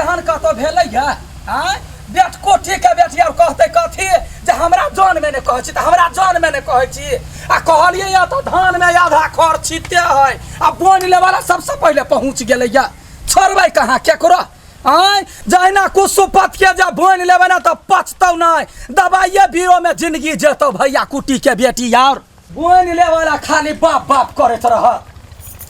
एहन कतौ भेलै या आँय बेट कोठी के बेटी आर कहतै कथी जे हमरा जन में नहि कहै छी तऽ हमरा जन में नहि कहै छी आ कहलियै या तऽ धान में आधा खर छिते है आ बोनि लेवला सबसे पहिले पहुँच गेलै या छोड़बै कहाँ केकरो आँय जहिना कुसुपत के जब बोनि लेबै ने तऽ पचतौ नहि दबाइए बीरो में जिंदगी जेतौ भैया कुटी के बेटी यार बोनि लेवला खाली बाप बाप करैत रहत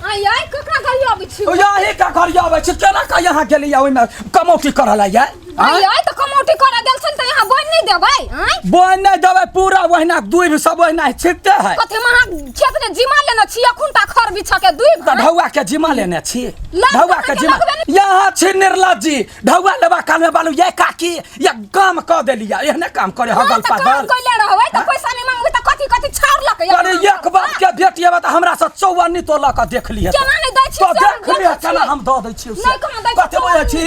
आइ आइ ककरा गाड़ी आबै छी यही का घर आबै छी केना का यहाँ गेलियै ओहिमे कमौटी करऽ ला यार आइ आइ तऽ कमौटी करऽ गेल छल तऽ यहाँ बोनि नहि देबै आइ बोनि नहि देबै पूरा ओहिना दूबि सब ओहिना छिटते है कथी में अहाँ खेत ने जिमा लेने छी अखुन ता खर बिछऽ के दूबि तऽ ढौआ के जिमा लेने छी लग ढौआ के अहाँके जिमा लगबे नहि- यहाँ छी निर्लज जी ढौआ लेबा काल में बालू ये काकी ये काम कऽ देलिया एहने काम करे हाँ, हगल तऽ काम पागल कैले रहबै तऽ पैसा नहि मांगबै तऽ कथी कथी छाड़ लक अरे एक बाप के बेटी हेबे तऽ हमरा से चौवन्नी तो लऽ कऽ देख लिहे केना नहि दै छी तो से देख हम लिहे देखै केना छियै। हम दऽ दै छियै से नहि कहाँ दै छी, कथी बुझै छी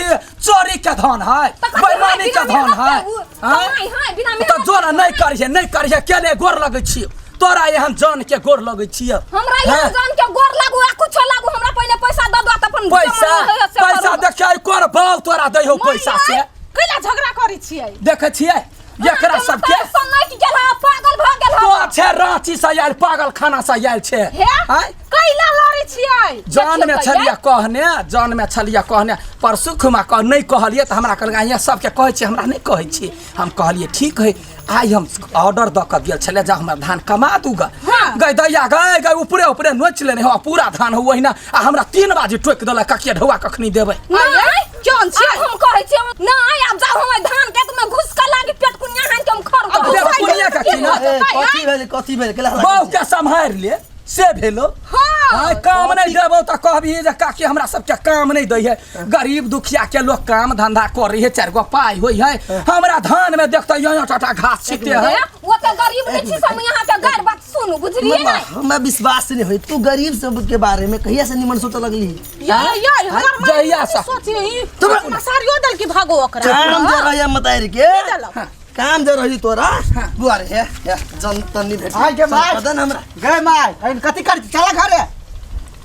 चोरी के धन है तऽ कथी बेईमानी है, के बिना धन है मेहनत के उ आँय? कमाइ है, बिना तऽ मेहनत जोरा नहि करिहे नहि करिहे केने गोर लगै छियै तोरा एहन जान के गोर लगै छियै हमरा यहाँ हैं? जान के गोर लागू आ कुछो लागू हमरा पहिले पैसा दऽ दो तऽ अपन पैसा जमा होइए से पैसा करू। देखियै कोन बाप तोरा दै हो पैसा से कैला झगड़ा करै छियै देखै छियै एकरा अहाँके सबके माता सनकि गेल हँ, पागल भऽ गेल तो हँ। छै रांची से आयल पागल खाना से आयल छै हे आँय? कैला लड़ै छियै जान में देखियौ तऽ छलियै कहने जान में छलियै कहने परसू खुमा कह नहि कहलियै तऽ हमरा कहलकै यहाँ सबके कहै छियै हमरा नहि कहै छी हम कहलियै ठीक है आइ हम ऑर्डर दऽ कऽ गेल छलै जा हमरा धान कमा दूगा हाँ। गई दैया गए गए ऊपरे ऊपरे नोचि लेने हो पूरा धान हो ओहिना आ हमरा तीन बाजी टोकि देलक ककिया ढौआ कखनी देबै नहि, केहन छियै? आब हम कहै छियै नहि आब जाउ हम धान खेत में घुस के लागी पेट कुनिया हानि के हम खर अब करब। पेट कुनिया के की ना? ए, कथी भेल कथी भेल केला हल्ला बहू करै के सम्हारि ले से भेलो हाँ आइ काम नहि देबौ तऽ कहबही जे काकी हमरा सबके काम नहि दै है गरीब दुखिया के लोग काम धंधा करै है चारि गो पाइ होइ है हमरा धान में देखते यहाँ टाटा घास छिटे है हे, ओ तऽ गरीब नहि छी सब यहाँ के गारि बात सुनू बुझलियै छी? नहि हमरा विश्वास नहीं होई तू गरीब सब के बारे में कहिया से निमन सोचे लगली ये ये हमर माय जहिया से। सोची तुम सारियो दल की भागो ओकरा काम दे रही मतारी के देलक। काम दे रही तोरा बुआरे हे हे जन तन्नी भेट आइ गे माय। पता न हमरा गए माय एहन कथी कर चला घरे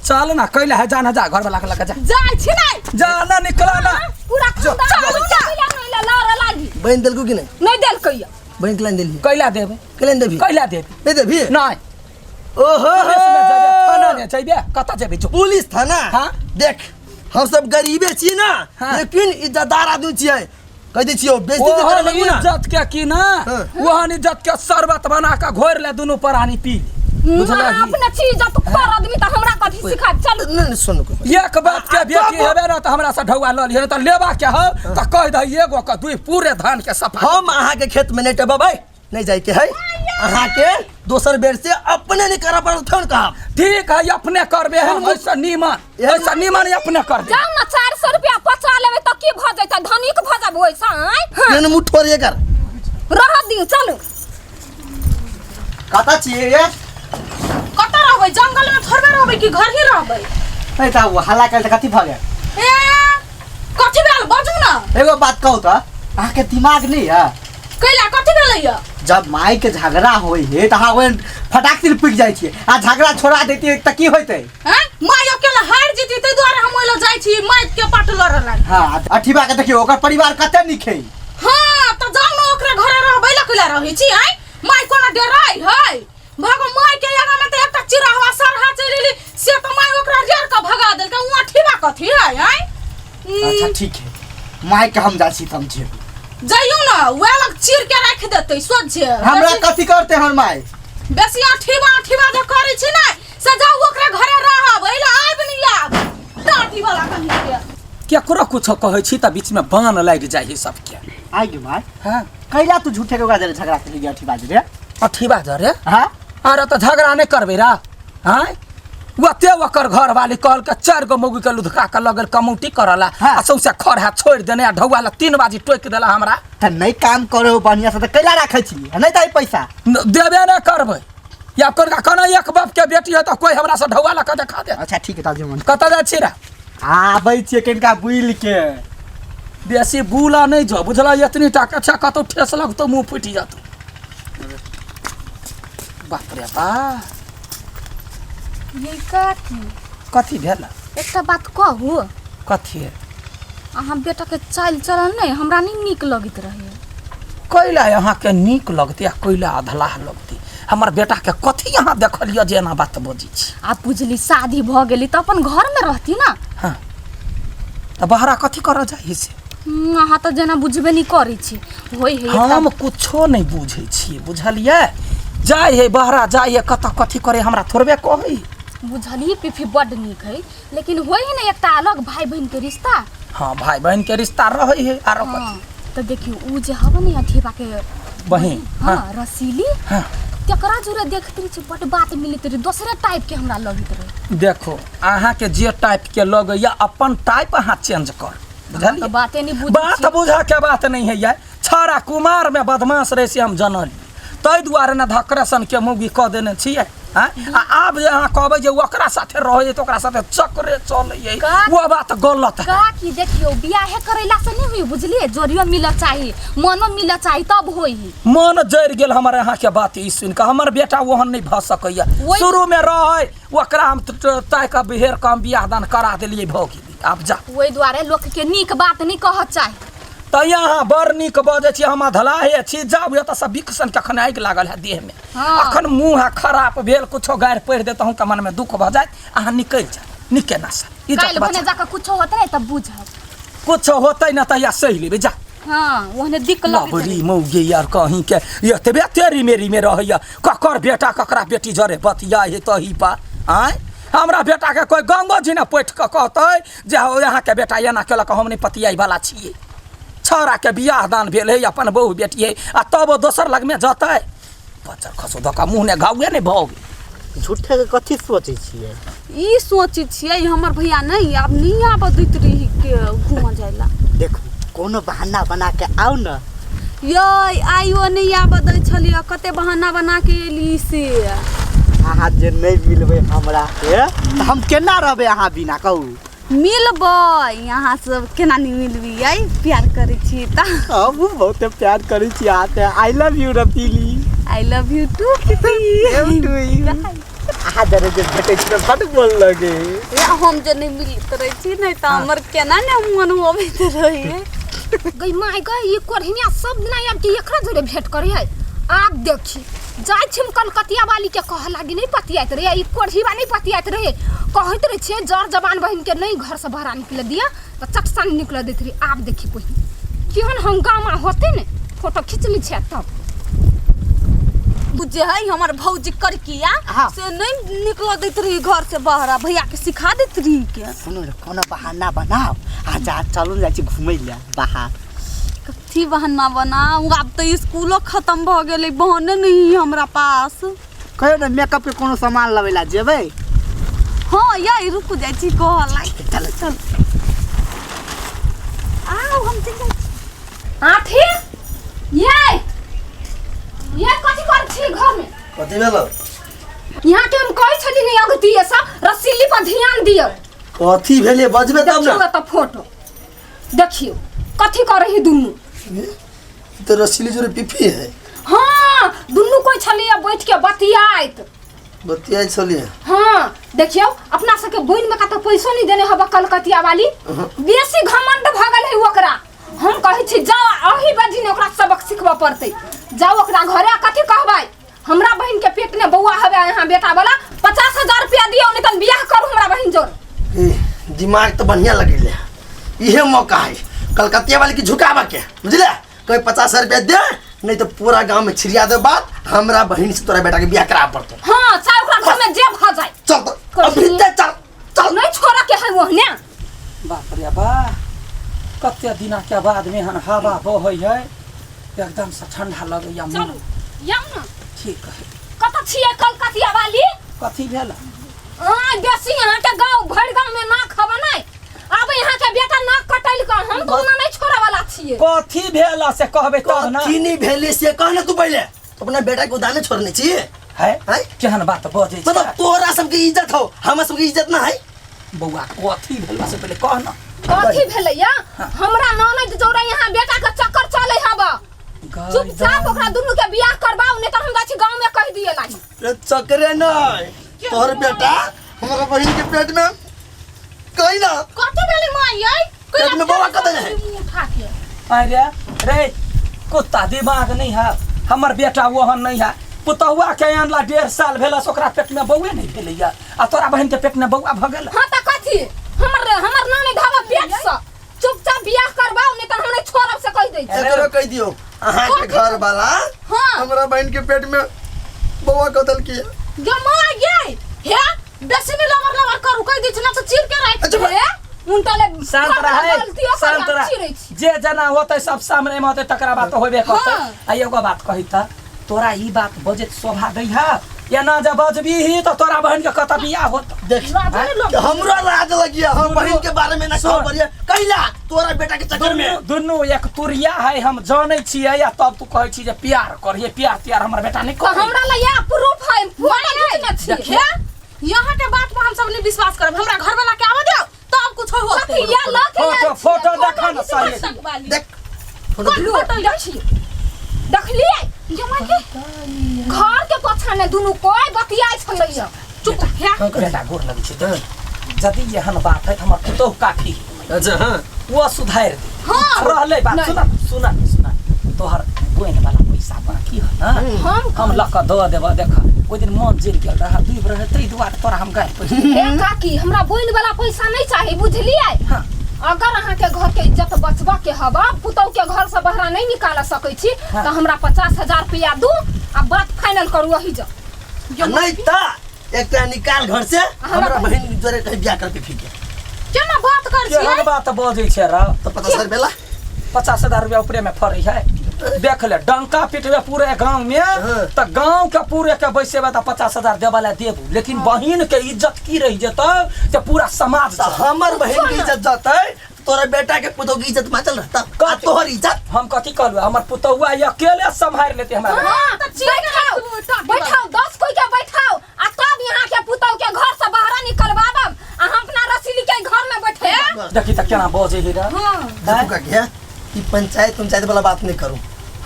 चल ना कैला है जाना जा घर वाला के लगा जा जाइ छी नै जा ना निकला ना पूरा खानदान चलू ना लड़ लागी बहन देलकू कि नहीं नहि देलकै बहन के लाइन देली कैला देबै के लाइन देबी कैला देबै नहीं देबी नहि ओहो पुलिस में जेबे थाना में जेबे कतऽ जेबे जो पुलिस थाना हाँ। देख हम सब गरीबे छी ना हाँ। लेकिन इज्जतदार आदमी छियै कह दै छियौ बेइज्जती जे करे ओहन लगबू ना इज्जत के की ना हाँ। ओहन इज्जत के शरबत बना के घोर ले दुनू प्राणी पी बुझलही अपने चीज तो खोर आदमी तऽ हमरा कथी सिखाब चलू नहीं नहीं सुन कोई एक बात के बेटी हेबे ना तऽ हमरा से ढौआ लऽ लिहे तऽ लेबा के हौ तऽ कहि दही एगो के दुई पूरे धान के सफा हम अहाँ के खेत में नहीं टबबै नहीं जाए के है अहाँ के दोसर बेर से अपने नहीं करऽ पड़त थोड़ कहब ठीक है अपने करबे हम ऐसा नीमन ऐसा नीमन अपने करबे जाउ ने 400 रुपया पचा लेबै तऽ की भऽ जेतै धनिक भऽ जाबू ओहिसँ आँय हाँ, नहीं मुँह ठोरिए कर रहऽ दियौ चलू कतऽ छियै ये कतऽ रहबै जंगल में थोड़बे रहबै कि घर ही रहबै नहीं तऽ ओ हल्ला कयल तऽ कथी भऽ गेल ए कथी भेल बाजू ना एगो बात कहू तऽ अहाँके दिमाग नहीं है कैला कथी भेलै या जब माय के झगड़ा होई है तऽ अहाँ ओहन फटाक से पिट जाइ छियै आ झगड़ा छोड़ा दैतियै तऽ की होइतै हैं माय अकेला हारि जेती ताहि दुआरे हम ओहि लग जाइ छी माय के पाट लड़ऽ लागी हाँ अठीबा के देखियौ ओकर परिवार कते नीक है हाँ तऽ जाउ ने ओकरा घरे रहबै ला कैला रहै छी आँय माय कोना डराइ है भागो माय के आगा में तऽ एकटा चिड़हवा सरहा चलि एली से तऽ माय ओकरा रेड़ कऽ भगा देलकै ओ अठीबा कथी है आँय अच्छा ठीक है माय के हम जाइ छी समझेबै जइयौ ने वएह लग चीर के राखि देतै सोझे हमरा कथी करते हमर माय बेसी अठीबा अठीबा जे करै छी ने से जाउ ओकरा घरे रहब एहि ला आबि नहि आब टाटी वाला कहीं के केकरो कुछो कहै छी तऽ बीच में बान लागि जाइ है सबके आइ गे माय हाँ कैला तू झूठे के ओकरा जरे झगड़ा केली अठी बाज रे अथी बाज रे हाँ अरे तऽ झगड़ा नहि करबै रा आँय ओते ओकर घरवाली कहलकै चारि गो मौगी के लुधका के लगल कमौटी करला हाँ। आ सौंसे खर हाथ छोड़ि देने आ ढौआ ला तीन बाजी टोकि देला हमरा तऽ नहि काम करे हो बढ़िया से तऽ कैला राखै छी आ नहि दै पैसा देबे नहि करबै या कोनका कोना एक बाप के बेटी है तऽ कोई हमरा से ढौआ ला के देखा दे अच्छा ठीक है ताजी मन कतऽ जाइ छी रे आबै छियै कनिका बुलि के बेसी बुला नहि जो बुझल एतनी टा के छै कतौ ठेस लगतौ मुँह फुटि जेतौ बाप रे बा ये काकी कथी भेल एकटा बात कहू कथी अहाँ अहाँ बेटाके चालि चलन नहि हमरा नहि नीक लगैत रहैए। कैला अहाँके नीक लगतै आ कैला अधलाह लगतै? हमर बेटाके कथी अहाँ देखलियै जे एना बात बजै छी? आ बुझली शादी भऽ गेली तऽ अपन घरमे रहती ना। हँ, तऽ बहरा कथी करऽ जाइ से? अहाँ तऽ जेना बुझबे नहि करै छी। होइ है एकटा- हम कुछो नहि बुझै छियै, बुझलियै? जाइ है बहरा, जाइ है कतऽ कथी करे हमरा थोड़बे कहै। बुझलियै, पीफी बड्ड नीक है, लेकिन होइ है ने एकटा अलग भाई बहन के रिश्ता। हाँ, भाई बहन के रिश्ता रहै है, आरो हाँ, कथी? तऽ देखियौ उ जे हवे ने अथीबा के बहिन। हाँ, रसीली। हाँ। तेकरा जुड़े देखते रहे छी, बड्ड बात मिलैत रहे, दोसरे टाइप के हमरा लगैत रहे। देखो, अहाँके जे टाइप के लगैया अपन टाइप अहाँ चेंज कर, बुझलियै? तऽ बाते नहि बुझै बात छियै। बुझऽ के बात नहीं है यार। छौड़ा कुमार में बदमाश रहे से हम जनलियै, ताहि दुआरे ने धकरे सन के मौगी कऽ देने छियै। आँय? आ आब जे अहाँ कहबै जे ओकरा साथे रहै तऽ ओकरा साथे चक्करे चलैए, ओ बात गलत है। का कि देखियौ, बियाहे करैला से नहीं हुई, बुझलियै? जोड़ियो मिलऽ चाही, मनो मिलऽ चाही, तब होई। मन जरि गेल हमर अहाँके बात ई सुनि कऽ। हमर बेटा ओहन नहि भऽ सकैए। शुरूमे रहै ओकरा हम ताकि कऽ बिहेर कऽ हम बियाह दान करा देलियै, भऽ गेलै, आब जा। ओहि दुआरे लोकके नीक बात नहि कहऽ चाही। तऽ अहाँ बड़ नीक बजै छी, हम अधलाहे छी। जाउ एतऽसँ, बिकसन कखन आगि लागल है देहमे। हाँ। अखन मुँह है खराब भेल, कुछो गारि पढ़ि देत अहूँके मनमे दुख भऽ जायत। अहाँ निकलि जाउ, नीके ना सर इज्जत काल्हि भने बचा। जाकऽ कुछो होतै ने तब बुझब। कुछो होतै ना तऽ या सहि लेबै, जा। हाँ, ओहने दिक्क लगैत लबरी रहै। मौगी यार कहीं के एतबे तेरी मेरी में रहैया। ककर बेटा ककरा बेटी जरे बतिया हे तही पा। आँय, हमरा बेटा के कोई गंगो जी ने पैठ कऽ कहतै जे हौ अहाँके बेटा एना केलक, हम नहि पतियाइ वाला छियै। छौड़ा के बियाह दान भेल है, अपन बहु बेटी है, आ तब ओ दोसर लगमे जतै। बच्चा खसो धऽ कऽ मुँह ने घाउए नहि भऽ गेल। झूठे के कथी सोचै छियै? ई सोचै छियै हमर भैया नहीं आब नहीं आबऽ दैत रही के घूमऽ जाय ला। देखू, कोनो बहाना बना के आउ न। यै आइयो नहीं आबऽ दै छलियै, कते बहाना बना के एली से। अहाँ जे नहीं मिलबै हमरा से तऽ हम केना रहबै अहाँ बिना, कहू? मिलबै अहाँ सब, केना नहीं मिलबियै? प्यार करै छी तऽ। हमहूँ बहुते प्यार करै छी अहाँके। I love you Rasili. I love you too. अहाँ जरे जे भेटै छी तऽ बड्ड मोन लगै। हम जे नहीं मिलैत रहै छी नहि तऽ हमर केना ने मन होबैत रहै। गई माय गई, ई कोढ़िनिया सब दिना आबि के एकरा जोड़े भेंट करे है। आब देखी जाइ छी हम कलकतिया वाली के कह लागी, नहीं पतियाइत रहे ई कोढ़ीवा, नहीं पतियाइत रहे। कहैत रहे छियै जर जवान बहिन के नहीं घर से बाहर निकले दिया तऽ चटसान निकल दैत रही। आब देखी पहिने केहन हंगामा होतै ने, फोटो खींच लै छियै तब। उ जे है हमर भौजी करकिया हाँ। से नहीं निकल दैत रही घर से बाहर, आ भैया के सिखा दैत रही के। सुनू ने, कोनो बहाना बनाओ आ जा, चलू जाइ छी घुमै लए बाहर। कथी बहाना बनाऊ? आब तऽ स्कूलो खत्म भऽ गेलै, बहाने नहीं है हमरा पास। कहियो ने मेकअप के कोनो सामान लबै लए जेबै। हाँ यै, रुकू, जाइ छी कहऽ लागी। चल चल, आउ, हम चलि जाइ छी। आठी ये कथी कर छी घर में? कथी भेलो? यहाँ के हम कहै छली नहीं अगती ऐसा रसीली पर ध्यान दियो। कथी भेले, बजबे तब देखियो ना। तऽ फोटो देखियो, कथी कर रही दुनू? ई तो रसीली जोरे पिफी है। हाँ, दुनू कोई छलिए बैठ के बतियाइत। बतियाइ छलिए? हाँ, देखियो अपना सबके बहिन में कतौ पैसो नहीं देने हबा कलकतिया वाली, बेसी घमंड भऽ गेल है ओकरा। हम कहै छी जाओ अही बाजी ने ओकरा सबक सिखबऽ पड़तै। जाओ ओकरा घरे आ कथी कहबै, हमरा बहिन के पेट में बौआ हवे यहाँ बेटा वाला, 50,000 रुपया दियौ नहीं तन बियाह करू हमरा बहिन जोर। ए, दिमाग तो बढ़िया लगेले, इहे मौका है कलकतिया वाली की झुकावा के, बुझले? कोई 50,000 रुपया दे नहीं तो पूरा गांव में छिड़िया दे बात, हमरा बहिन से तोरा बेटा के बियाह करा पड़तो। हाँ, चाहे ओकरा घर में जे भऽ जाए। चल तो अभी ते चल चल। नहीं छोड़ा के है ओहने। बाप रे बा, कते दिना के बाद में हन हवा बहै है, एकदम से ठंडा लगैया मुँह। चलू जाउ ने। ठीक है। कतऽ छियै कलकतिया वाली? कथी भेल? हाँ, बेसी यहाँ के गाँव भरि गाँव में नाक हवा नहीं। अब यहाँ के बेटा नाक कटैल कऽ हम तो ओना नहीं छोड़े वाला छियै। कथी भेल से कहबै तब ना। कथी नहीं भेले से कह ना तू पहले, तो अपना बेटा के उदाने छोड़ने छी है? हैं? केहन बात बजै छै? मतलब तोरा सबके इज्जत हो, हमरा सबके इज्जत ना है। बौआ कथी भेल से पहले कह ना। कथी भेलै या? हमरा ननद जोड़े यहाँ बेटा के चक्कर चले हवा। चुपचाप ओकरा दुनू के बियाह करबाउ, नहीं तो हम जाइ छी गाँव में कहि दिए लागी। रे चक्करे नहीं, तोहर बेटा हमरा बहिन के पेट में कही ना। कथी भेलै माय यै? पेट में बौआ कतऽ है मुँह उठा के अरे रे कुत्ता दिमाग नहीं है हमर बेटा ओहन नहीं है पुतहुआ के आनला 1.5 साल भेला से ओकरा पेट में बौए नहीं भेलैया आ तोरा बहन के पेट में बौआ भऽ गेल। हाँ त कथी हमर हमर नानी धावा पेट से चुपचाप बियाह करबाओ नहीं त हम नहीं छोड़ब से कह दै छी। एकरो कह दियो अहाँ के घर वाला हाँ। हमरा बहन के पेट में बौआ कदल किया। गे माँ गे हे बेसी नहीं लवर लवर करू कह दै छी ना तो चीर के राख अच्छा, हे उनटा ले शांत रहे गलतियो शांत कर रह चिरै छी। जे जना होतै सब सामने में होतै तकरा बात होबे करतै। हाँ। आ एगो बात कही त तोरा ई बात बजैत शोभा दै है या ना जब बजबी ही तो तोरा बहन के कतऽ बियाह होत। देख हमरो लाज लगिया हम बहन के बारे में ना सुन। खबर है कैला तोरा बेटा के चक्कर में दुनू दुनू एक तुरिया है हम जानै छियै या तब तू कहै छी जे प्यार करिए प्यार त्यार हमर बेटा नहीं तो करे। हमरा ला या प्रूफ है फोटो खींचने छी। हे यहाँ के बात पर हम सब नहीं विश्वास करब हमरा घर वाला के आवे दियो तब कुछ हो कथी या ल के फोटो फोटो देखा ना सही। देख फोटो लो देखिए देखलिए जमा के घर के पाछा ने दुनू कोई बतियाइ छलैया। चुप हे बेटा गोर लगै छै देख यदि एहन बात है त हमर पुतोह काफी अच्छा हाँ वो सुधारि दे। हाँ। रहलै बात नहीं। सुना सुना सुना तोहर बहन वाला पैसा बाकी है ना हम हम लऽ कऽ दऽ देबऽ। देख ओहि दिन मन जरि गेल रहै डूबि रहै ताहि दुआरे तोरा हम गारि पड़ि हे काकी हमरा बहन वाला पैसा नहीं चाही बुझलिए। हाँ। अगर अहाँ के घर के इज्जत बचबा के हवा पुतौह के घर से बहरा नहीं निकाल सकै छी हाँ। तो हमरा 50,000 रुपया दू आ बात फाइनल करू वही जा। नहीं त एकटा निकाल घर से हमरा बहन जोरे कहीं बियाह करके फिर केना बात कर केहन छियै बात बजै छै रौ तो 50,000 रुपया 50,000 रुपया ऊपरे में फरै है। देख ले डंका पिटबे पूरे गांव में हाँ। त गांव के पूरे के बैसेबे त 50,000 देबा ला देबू लेकिन बहिन के इज्जत की रहि जेतौ जे पूरा समाज तो हमर बहन के इज्जत जतै तोरा बेटा के पुतोह के इज्जत बाचल रहता आ तोहर इज्जत। हम कथी कहलु हमर पुतौआ अकेले सम्हारि लेते हमरा। हाँ, त चीर के बैठाओ राखू, बैठाओ 10 कोई के बैठाओ आ तब यहाँ के पुतौह के घर से बाहर निकलवाबब आ हम अपना रसीली के घर में बैठे। देखी त केना बजै है रे। देखू का क्या ई पंचायत पंचायत वाला बात नहीं करू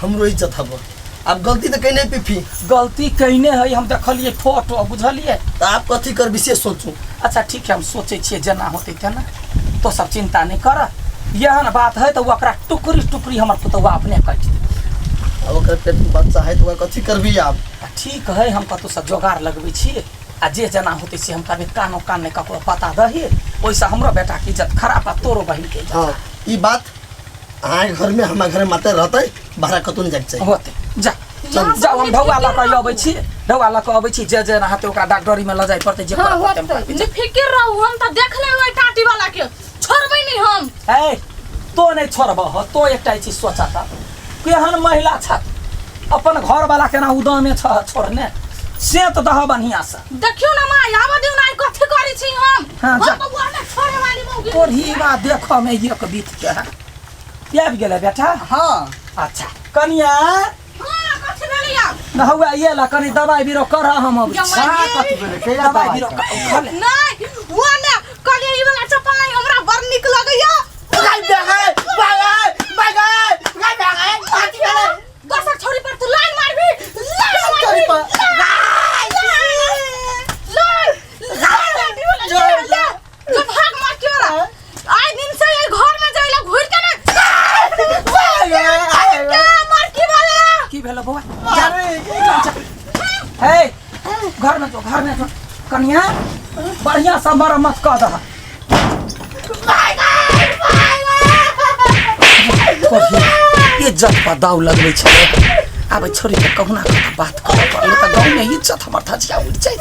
हमरो इज्जत हब आप गलती तो कहीं नहीं पीफी गलती कइने है हम देखलिए फोटो बुझलिए तो आप कथी कर विशेष सोचू। अच्छा ठीक है हम सोचै छियै जेना होतै तेना तो सब चिंता नहीं कर। एहन बात है तो ओकरा टुकड़ी टुकड़ी हमर पुतौआ अपने काटि देतै। अब ओकर पेट में बच्चा है तो ओकरा कथी करबी आप। ठीक है हम कतौ से जोगाड़ लगबै छियै आ जे जेना होतै से हम करबै कानो कान नहीं ककरो पता दही ओहिसँ हमरो बेटाके इज्जत खराब आ तोरो बहिनके इज्जत। हाँ ई बात अहाँ के घर में हमारे घर में माते रहते बाहर कतौ नहीं जाके चाहिए होतै जा जाओ हम ढौआ लऽ कऽ अबै छी ढौआ लऽ कऽ अबै छी जे जे होतै ओकरा डॉक्टरी में लऽ जाय पड़तै जे हाँ, करऽ पड़तै हम होतै। करबै। नहीं फिकिर रहू हम तो देख ले ओइ टाटी वाला के छोड़बै नहीं हम। ए तो नहीं छोड़बह तो एकटा चीज सोचा त केहन महिला छथ अपन घर वाला केना उदामे छ छोड़ने से तऽ दह बढ़िया से। देखियो ना माँ आबऽ दियौ ना कथी करै छी हम। हाँ, जा। हम तो ओहने छोड़े वाली मौगी। कोढ़ीबा देखऽ में एक बीत के है। आबि गेलै बेटा। हाँ अच्छा कनिया हाँ कथी भेलै आब नहुआ ये ला कनी दवाई बीरो कर हम अबै छी। का कथी भेलै कैला दवाई दवाई बीरो कर? खा ले। नहीं वो ने कहलियै ई वाला चप्पल नहीं हमरा बड़ नीक लगैया। दोसर छोरी पर तू लाइन मारबी लाइन मारबी लाइन लाइन लाइन जो भाग मार के वाला आइ दिन से ये घर में जाइला घुर के ना क्या मार के वाला की भेलै बौआ हे घर में जो घर में जो कनिया बढ़िया से मरम्मत कऽ दह। इज्जत पर दाव लगबै छलै आब छोरी के कहुना कऽ बात करऽ पड़लै तऽ गाँवमे इज्जत हमर धजिया उड़ि जाइत।